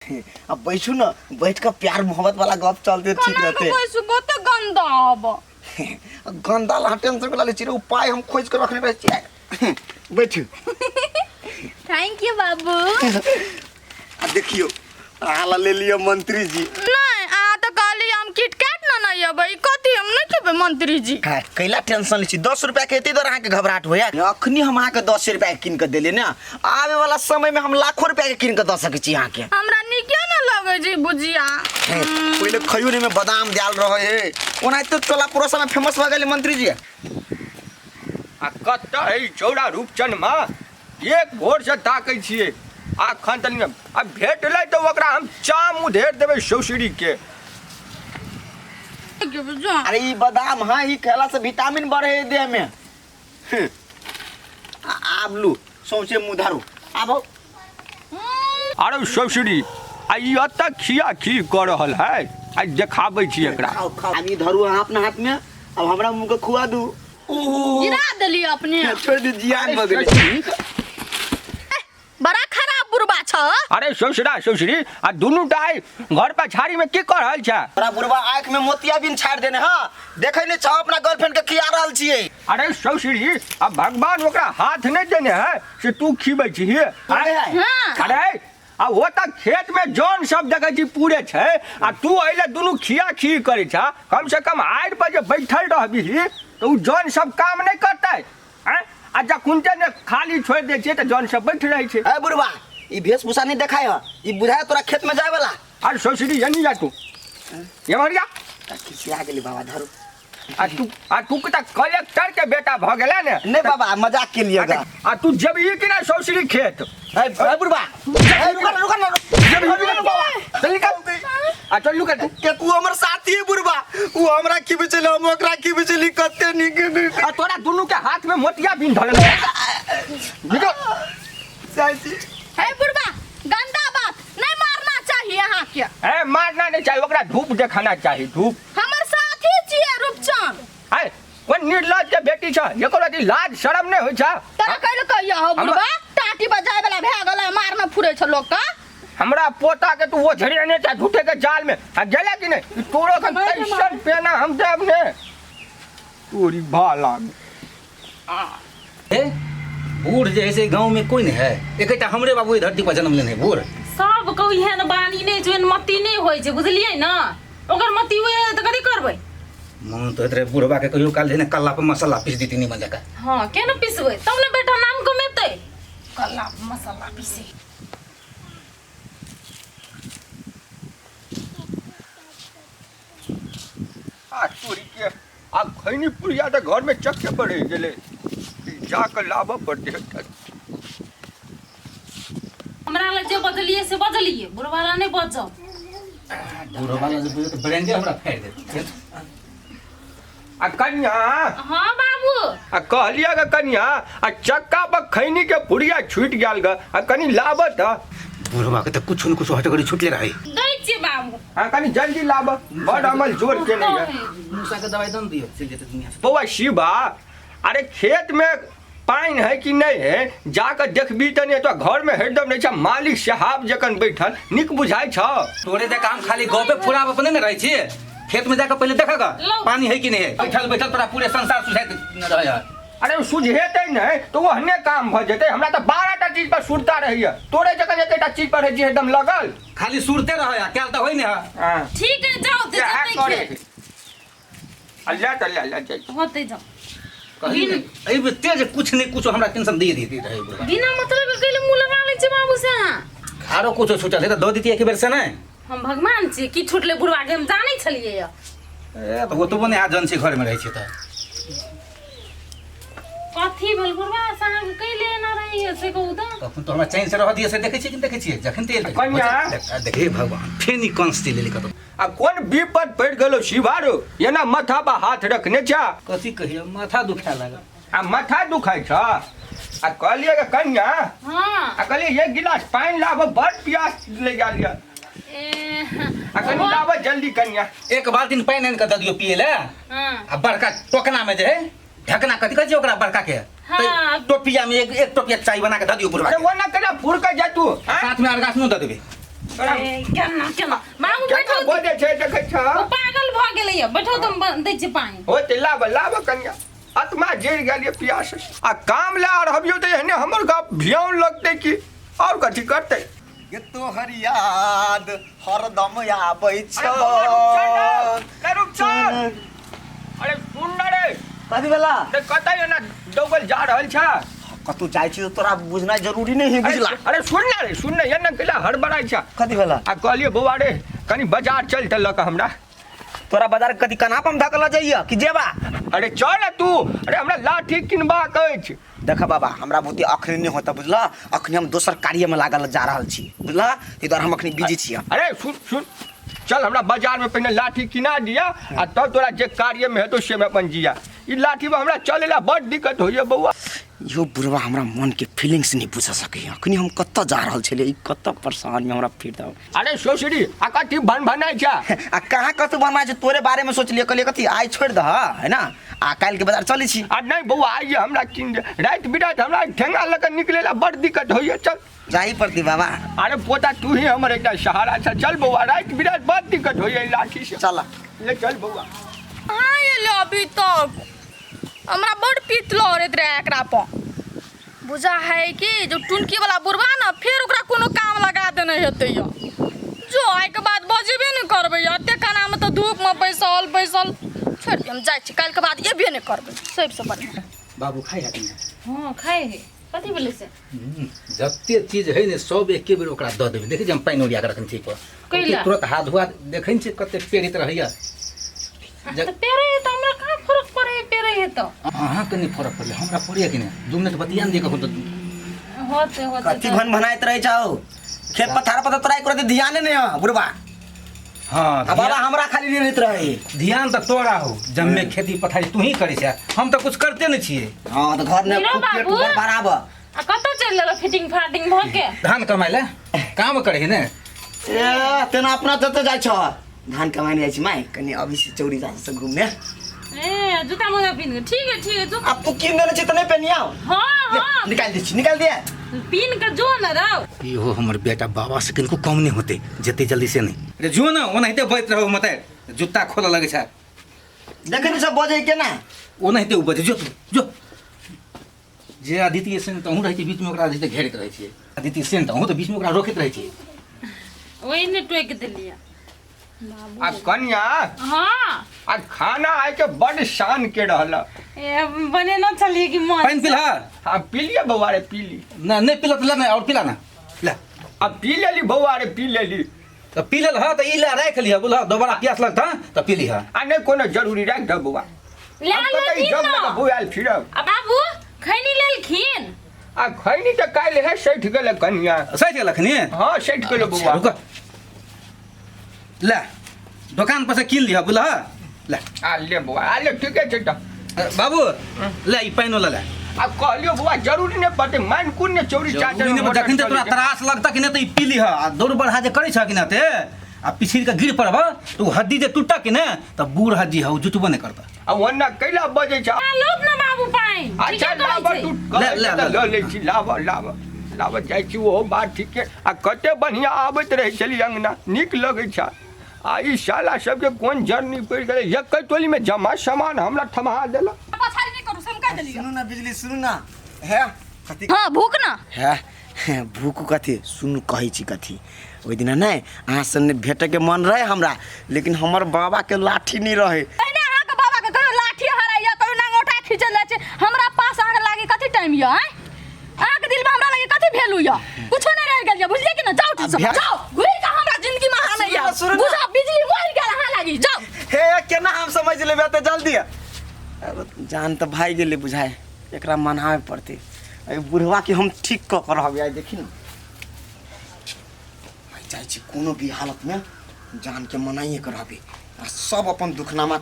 अब बैठू ना, बैठ के प्यार मोहब्बत वाला गप चलते ठीक कोना रहते। के बैसू, कते गंदा हब। गंदा ला टेंशन के लाले छी रे, उपाय हम खोज के रखने रहे छी। बैठू। Thank you बाबू। आ देखियो, अहाँ ला ले लियो मंत्री जी। नहीं, अहाँ तो कहली हम किटकैट न नहीं अबै, कथी हम नहीं खेबै मंत्री जी। का कैला टेंशन लै छी? 10 रुपया के एते दर अहाँके घबराहट होया? अखनी हम अहाँके 10 रुपया के कीन के देलियै ने, आवे वाला समय में हम लाखों रुपया के कीन के दऽ सकै छी अहाँके। हमरा नीके न लगै छै भुजिया। हे, पहिले खैयो नहीं में बादाम देल रहे हे, ओनाहिते टोला पड़ोस में फेमस भऽ गेलै मंत्री जी। आ कतऽ है चौड़ा रूपचन माँ? एक भोर से ताकै छियै, अखन तक नहि आ भेटलै तऽ ओकरा हम चाम उधेर देबै सौसरी के। अरे ई बादाम है, ई खेला से विटामिन बढ़े है देह में। आब लू सौंसे मुँह धरू आब। अरे सौसरी, आ ई एतऽ खिया खी कऽ रहल है, आ देखाबै छी एकरा। खाओ खाओ, आब ई धरू अहाँ अपना हाथ में, अब हमरा मुँह के खुआ दू। गिरा देली अपने। छोड़ दी, जियान भऽ गेलै। बड़ा खराब बुढ़बा छ। अरे ससुरा ससुरी, आ दुनू टा आइ घर पर झाड़ी में की कर रहल छ? बड़ा बुढ़बा आँख में मोतिया बिन छाड़ देने। हाँ, देखै नहीं छौ अपना गर्लफ्रेंड के खिया रहल छियै। अरे ससुरी, आ भगवान ओकरा हाथ नहीं देने है से तू खिबै छी? अरे है। हाँ। अरे आ वो तऽ खेत में जौन सब देखै छी पूरे छै, आ तू अइले दुनू खिया खी करै छ। कम से कम आड़ि पर जे बैठल रहबिही तऽ उ जौन सब काम नहीं करतै। आँय? आ जखुनते ने खाली छोड़ि दै छियै तऽ जौन सब बैठ रहै छै। ए बुढ़बा, ई वेशभूषा नहीं देखाय ह, ई बुझाय तोरा खेत में जाय वाला। अरे ससुरी, एनी जा तू, एम्हर जा। खिसिया गेली बाबा, धरू। आ तू तऽ कलेक्टर के बेटा भऽ गेलै ने। नहीं बाबा, मजाक के लिए गा। आ तू जेबही कि नहीं ससुरी खेत? ए, ए बुढ़बा, ए, रुका ना, रुका ना, जेबही रुका कि ना नहीं? बाबा। चल निकल। आ चल लुका तू। के तू हमर साथी है बुढ़बा, उ हमरा की बेचले, हम ओकरा की बेचली, कते नीक नीक। आ तोरा दुनू के हाथ में मोतिया बिन धरल। निकल। चाची। हे बुढ़बा, गंदा बात नहीं मारना चाहिए अहाँ के। ए, मारना नहीं चाहिए ओकरा, धूप देखाना चाहिए, धूप। हमर साथी छियै रूपचंद। ए, कोन निर्लज के बेटी छ, एको रति लाज शरम नहीं होइ छ? तोरा कैल कहिया हो बुढ़बा, टाटी बजाय वाला भए गेलै, मारना फुरै छ लोक के। हमरा पोता के तू वो झड़ियाने छ झूठे के जाल में आ गेला कि नहीं? ई तोरो के कैसन पेना हम देब ने तोरी भाला में। ए, बूढ़ जे है से गांव में कोई नहीं है, एकटा हमरे बाबू ई धरती पर जन्म लेने है बूढ़। सब के एहन बानी नहि छै, एहन मति नहि होइ छै, बुझलियै ने? ओकर मति होइ तऽ कथी करबै? मन तो होइत रहे बुढ़बा के कहियो काल जे ने कल्ला पर मसाला पीस देती निमन जकाँ। हँ, के ने पिसबै तब ने बेटा नाम कमेतै। कल्ला पर मसाला पीसे। आ तोरी के, आ खैनी पुड़िया तऽ घर में चक्के पर रहि गेलै, जाकऽ लाबऽ पड़तै। हमरा लग जे बजलियै से बजलियै, बुढ़वा लग नहि बजब। बुढ़बा लग जे बजब तऽ ब्रेंडे हमरा फाड़ि देत। आ कनिया। हाँ बाबू। आ कहलियै ग कनिया, आ चक्का पर खैनी के पुड़िया छूटि गेल ग, आ कनी लाबऽ तऽ। बुढ़बा के तऽ कुछ न कुछ हटगड़ी छूटले रहे। दै छियै बाबू। हाँ, कनी जल्दी लाबऽ, बड़ अमल जोर के नहीं है। मूसा के दवाई दम दियो, चलि जेतै दुनिया से। बौआ शिवा, अरे खेत में पानि है कि नहीं है जाकर देखबी तऽ नहीं, तो घर में हरदम रहै छै मालिक साहब जखन बैठल, नीक बुझाइ छ? तोरे जकाँ हम खाली गपे फुराब अपने ने रहै छी, खेत में जाकर पहले देखा गा लो। पानी है कि नहीं है। बैठल बैठल तोरा पूरे संसार सुझाइत रहे है। अरे सुझेतै नहीं तो ओहने काम भऽ जेतै। हमरा तऽ 12 टा चीज पर सुरता रहैया, तोरे जकाँ एकेटा चीज पर रहै छी एकदम लगल। खाली सुरते रहे है, कैल तऽ होइ नहीं है। हाँ। ठीक है, जाओ ते इएह जतै करे खेत। अल्लाह तऽ अल्लाह जाइ। होतै, जाओ। कही बिन- नहीं, एहि बेर तेज कुछ नहीं कुछ हमरा टेंशन दिए दिए रहे बुढ़बा। बिना मतलब के कैले मुंह लगा लै छै बाबू से अहाँ? आरो कुछो छूटल है तऽ दऽ दितियै एक बेर से नहि। हम भगवान छियै की छूटलै बुढ़वा के, हम जानै छलियै यऽ। ए तऽ ओतबो नहि हाथ जन छै, घरमे रहै छै तऽ। कथी भेल बुढ़वा से अहाँके, कैले एना रहैया से कहू तऽ? तखन तऽ हमरा चैन से रहऽ दिअ से देखै छियै कि नहि देखै छियै जखन तेल कनिया। देखे भगवान फेर ई कंस्ती लेली कतौ। आ कोन विपद पड़ि गेलो शिवारो, एना माथा पर हाथ रखने छा? कथी कहियो, माथा दुखाए लागल। आ माथा दुखाइ छ? आ कहलियै गे कनिया। हाँ। आ कहलियै एक गिलास पानि लाबऽ, बड़ प्यास लागि गेल यऽ। ए, आ कनि लाबऽ जल्दी कनिया। एक बाल्टीन पानि आनि कऽ दऽ दियौ पियै लए। हाँ। आ बड़का टोकना में जे है, ढकना कथी कहै छै ओकरा बड़का के? हाँ। तऽ टोपिया में एक एक टोपिया चाय बना के दऽ दियौ बुढ़वा अरे के। ओना केना फुरकै जा तू, आँय? साथ में अरगासनो दऽ देबै। तोरा ए, केना केना बाबू केना बैठो बजै छै देखै छ ओ पागल भऽ गेलैया बैठो तुम दै छियै पानि ओ ते लाब लाब कनिया आत्मा जरि गेल ये प्यास से। आ काम ला रहबियो तऽ एहने हमर गप भियाउन लगतै कि और कथी करतै गे तोहर याद हरदम आबै अरे छौ बौआ, रुक जा ना, रुक जा। अरे सुन ना रे कथी भेला ते कतऽ एना दौगल जा रहल छ कतौ जाइ छी तऽ तोरा बुझनाइ जरूरी नहि है बुझला अरे सुन ना रे सुन ना एना कैला हड़बड़ाइ छ कथी भेला आ कहलियै बौआ रे कनी बाजार चल तऽ लऽ कऽ हमरा तोरा बाजार कथी कन्हा पर हम धकल जाइए कि जेबा अरे चल ना तू अरे हमरा लाठी किनबाक अछि देख बाबा हमरा बुते अखनी नहि होता बुझला अखनी हम दोसर कार्यमे लागल जा रहल छी बुझला ताहि दुआरे हम अखनी बिजी छी अरे सुन सुन चल हमरा बाजार में पहिने लाठी किना दिया आ तब तोरा जे कार्य में हेतौ से में अपन जिया ई लाठी में हमरा चले ला बड़ दिक्कत होइए बौआ यो बुढ़वा हमरा मनके फीलिंग्स नहि बुझ सकैए अखनी हम कतऽ जा रहल छलियै ई कतऽ परेशान में हमरा फिर दब अरे सोसरी आ कथी भन भनाइ छ आ कहाँ कतौ बनवा छै तोरे बारे में सोचलियै कहलियै कथी आइ छोड़ि दह है ना आ काल्हि के बाजार चलै छी आ नहीं बौआ आइए हमरा किन दे राति बिराति हमरा ठेंगा लऽ कऽ निकले ला बड़ दिक्कत होइए चल जाही पड़ती बाबा अरे पोता तू ही हमर एकटा सहारा छ चल बौआ राति बिराति बड़ दिक्कत होइए ई लाठी से चल ले चल बौआ कहाँ एलै अभी तक हमरा बड़ पीत लहरैत रहे एकरा पर बुझा है कि जो टुनकी वाला बुढ़वा ने फेर ओकरा कोनो काम लगा देने हेतै यऽ जो आइके बाद बजेबे नहि करबै यऽ एते खानामे तऽ धूपमे बैसल बैसल छोड़ि दियौ हम जाइ छी काल्हिके बाद एबे नहि करबै सबसँ बढ़िआँ बाबू खाइ है कि नहि? हँ खाइ है कथी भेलै से जते चीज है ने सब एके बेर ओकरा दऽ देबै देखै छी हम पानि ओरिया कऽ रखने छी पर कैला? तुरंत हाथ धुआ देखै ने छी कते पेड़ित रहैया तऽ पेड़े है तऽ हमरा कहाँ फरक पड़े है पेड़े है तऽ अहाँके नहि फरक पड़लै हमरा पड़ैया कि नहि 2 मिनट बतिया ने दिअ कखन तऽ होते होते कथी भन भनाइत रहै छौ खेत पथार पर तऽ तोरा एको रत्ती ध्याने नहि हँ बुढ़बा हाँ आ बाबा हमरा खाली लेने रहे ध्यान तऽ तोरा हो जम्मे खेती पथारी तू ही करै छै हम तऽ कुछ करते नहि छियै हाँ तऽ घर में हीरो खूब पेट बाबू। भर बराबर आ कतऽ चलि गेलो फिटिंग फाटिंग भऽ के धान कमाइ लए काम करै है ने ए तेना अपना जतऽ जाइ छ धान कमाइ जाइ छी माय कनि अभी से चौरी जा से घूमने ए जूता मोजा पिन के ठीक है ठीक है जो अब तू कीन देने छी तऽ नहि पेनियाओ हाँ हाँ निकाल दै छी निकाल दिए पिन के जो न रहो इहो हमर बेटा बाबा से किनको कम नहि होते जते जल्दी से नहि रे जो ने ओनाहिते बैत रहो मते जूता खोलऽ लगै छै देखै नहि सब बजै केना ओनाहिते ओ बजै जो तू जो जे आदित्य सेन तऽ अहूँ रहै छियै बीचमे ओकरा आदित्य घेरैत रहै छियै आदित्य सेन तऽ अहूँ तऽ बीचमे ओकरा रोकैत रहै छियै ओहि ने टोकि देलियै आ कनिया हाँ आ खाना आइ के बड शान के रहल ए बनेने छलियै कि मन पानि पिलह हाँ पी लिअ बौआ रे पी ली नहि नहि पिलह तऽ ले ने आओर पिला ना ले आ पी लेली बौआ रे पी लेली तऽ पी लेल ह तऽ ई ले राखि लिह बुझलह दोबारा प्यास लगतह तऽ पी लिह आ नहि कोनो जरूरी राखि दह बौआ ले हम कतऽ लेथिन जग ना। लऽ कऽ बौआयल फिरब आ बाबू खैनी लेलखिन आ खैनी तऽ काल्हि हे सठि गेलै कनिया सठि गेल अखनी हाँ सठि गेलै बौआ रुक ले दोकान पर से कीन लिह बुझलह ले आ ले बौआ आ ले ठीके छै तऽ बाबू ले ई पानिओ लऽ ले आ कहलियो बौआ जरूरी नहि पड़तै मान कोन ने चौरी चाचर जरूरी नहि जखन तक तोरा त्रास लगतह कि नहि तऽ ई पी लिह आ दौड़ बढ़ा जे करै छह कि नहि ते आ पिछड़ के गिर पड़बह तऽ ओ हड्डी जे टूटह कि नहि तऽ बूढ़ हड्डी हौ जुटबो नहि करतह आ ओना कैला बजै छै आ लौट ना बाबू पानि अच्छा ठीके कहै लाबऽ छै। तू ले, ले, कहै ले। लऽ लै छी लाबऽ लाबऽ लाबऽ जाइ छी ओहो बात ठीके आ कते बढ़िआँ आबैत रहै छली अङ्गना नीक लगै छै आ ई साला सबके कोन जर्नी पड़ि गेलै एकै टोलीमे जमा सामान हमरा थमहा देलक पछाड़ी नहि करू से हम कहि देलियै सुनू ना बिजली सुनू ना हे कथी हाँ भूख ना हे भूख कथी सुनू कहै छी कथी ओहि दिना नहि अहाँ से भेटैके मन रहे हमरा लेकिन हमर बाबाके लाठी नहि रहे पहिने अहाँके बाबाके कहियो लाठी हराइया कहियो नांगोटा खींचल जाइ छै हमरा पास अहाँके लागे कथी टाइम यऽ आँय अहाँके दिलमे हमरा लागे कथी वैल्यू यऽ कुछो नहि रहि गेल यऽ बुझलियै कि ना जाउ ठीक से जाउ घुरि कऽ हमरा जिंदगीमे अहाँ नहि आउ सुनू ना। बुझा बिजली मरि गेल अहाँ लागी जाउ हे केना हम समझ लेबै एते जल्दी अरे जान तऽ भागि गेलै बुझाइ एकरा मनाबे पड़तै एहि बुढ़वा के हम ठीक कऽ कऽ रहबै आइ देखी ने आइ जाइ छी कोनो भी हालतमे जानके मनाइए कऽ रहबै आ सब अपन दुखनामा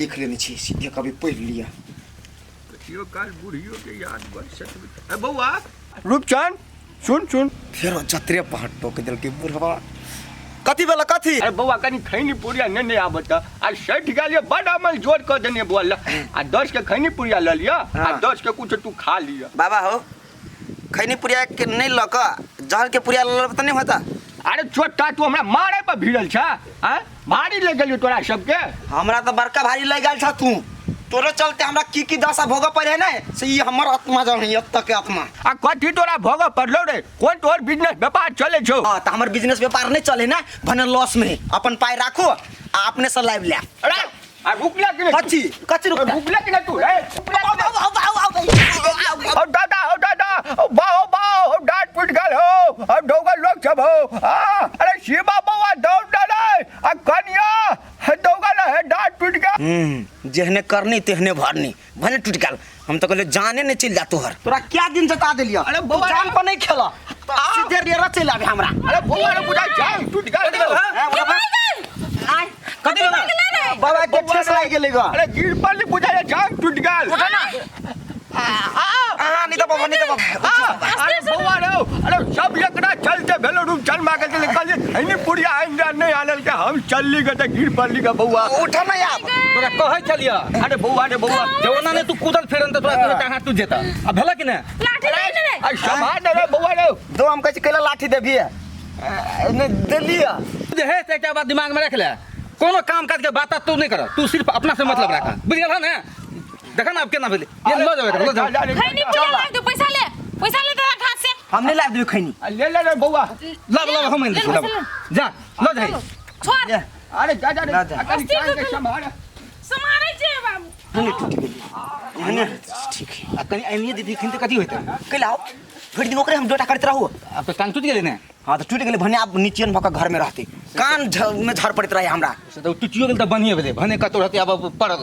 लिख लेने छी सीधे कभी पढ़ि लिअ कहियो काल बुढ़ियो के याद बड़ सतबै ए बौआ रूपचंद सुन सुन फेर जतरे पहाड़ टोक देलकै बुढ़वा कथी भेल कथी अरे बौआ कनी खैनी पुड़िया ने ने आबत आ सठि गेल बड अमल जोर कऽ देने बौआ ल आ 10 के खैनी पुड़िया लऽ लिअ आ हाँ। 10 के कुछ तू खा लिअ बाबा हो खैनी पुड़िया के नहीं लऽ कऽ जहर के पुड़िया लऽ लेब तऽ नहीं होता अरे छोटा तू हमरा मारे पर भिड़ल छ आँ भारी ले गेलियो तोरा सबके। हमरा तऽ बड़का भारी लागि गेल छ तू, तोरे चलते हमरा की की दशा भोगऽ पड़े ने से ई हमर आत्मा जान है एतऽ के आत्मा। आ कथी तोरा भोगऽ पड़लो रे? कोन तोहर बिजनेस व्यापार चले छौ? हाँ तऽ हमर बिजनेस व्यापार नहीं चले ना, भने लॉस में है। अपन पाई राखो आ अपने से लाइव ले। अरे आ रुकला कि नहीं? कथी कथी रुकता? रुकला कि नहीं तू? ए, रुकला कि नहीं? आउ, आउ, आउ, आउ, आउ, आउ। ओ दादा, ओ दादा, ओ बाओ बाओ, ओ डांट पिट गेल हो, ओ डोगर लोग सब हो। आ अरे शिवा बौआ दौड़ रे, आ कनिया दौगल है, डांट टूट गेल। जेहने करनी तेहने भरनी, भने टूट गेल। हम तो कहलिए जाने नहीं चल जा तोहर। तोरा क्या दिन जता देलियो? अरे बौआ, तू जान पर नहीं खेला, सीधे रेरा चल आबे हमरा। अरे बौआ रे, बुझाइ जान टूट गेल रे। हैं, बाबा? आय, कथी भेलै? बाबा के ठेस लागि गेलै ग। अरे गिर पड़ली बुझाइ जान टूट गेल। अहाँ नहीं तऽ बाबा, नहीं तऽ बाबा। अरे बौआ रे, अरे सब एकरा चलते भेलो रूप चल मांगे चले कहलिए एनी पुरिया आइन जा नहीं आनल के हम चलली के त गिर पड़ली के बौआ। उठ ना यार। तोरा कहै छलियै। अरे बौआ रे बौआ, जे ओना नहि तू कूदल फेरन तऽ तोरा कोनो टाँग हाथ टूटि जेतऽ। आ भेलऽ कि नहि? लाठी दे ने रे। आ सम्हार दे रे बौआ रे। दो हम कहै छी कैला लाठी देबियै? नहि देलियै। जे हे से एकटा बात दिमाग में रख ले, कोनो काम काज के बात तू नहीं कर, तू सिर्फ अपना से मतलब राख, बुझ गेल ने? देख ना अब केना भेलै। ये ल जाओ एकरा, ल जाओ। खैनी पूजा लाग दे, पैसा ले, पैसा ले तेरा हाथ से। हम नहीं लाग देबै खैनी। ले ले रे बौआ। लब लब हम आनि दै छी, लब। जा ल जाइ। छोड़। अरे जा जा रे, ना जा। आ कनी टांग के सम्हार। सम्हारै छै बाबू। नहीं टूट गेली। नहीं, ठीक है। आ कनी आनिए दीदी खिन तऽ कथी होइतै? कैला आओ, भरि दिन ओकरे हम डोटा करैत रहू। आब तऽ टांग टूटि गेलै ने। हाँ तऽ टूटि गेलै, भने आब निचेन भऽ कऽ घर में रहतै। कान में झड़ पड़ैत रहै हमरा। से तऽ टूटियो गेल तऽ बढ़िए भेलै, भने कतौ रहतै। आब पड़ल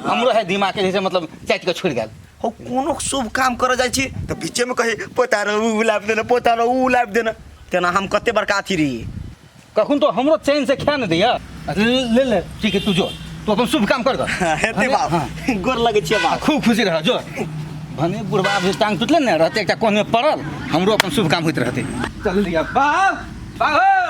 हमरो है दिमाग के जैसे मतलब चाटि कऽ छोड़ि गेल। हो कोनो शुभ काम करऽ जाइ छी तऽ बीचे में कही पोता रह उ लाबि देना, पोता रह उ लाबि देना, तेना हम कते बड़का अथी रहियै। कखन तो हमरो चैन से खा नहि दैया। ले ले ठीक है, तू जो, तू अपन शुभ काम कर। हेतै बाप, गोर लगै छियै बाप। खूब खुशी रह जो। भने बुढ़बा जे टांग टूटले ने रहते एकटा कोन में पड़ल, हमरो अपन शुभ काम होइत रहते। चल लिया बाप बाहो।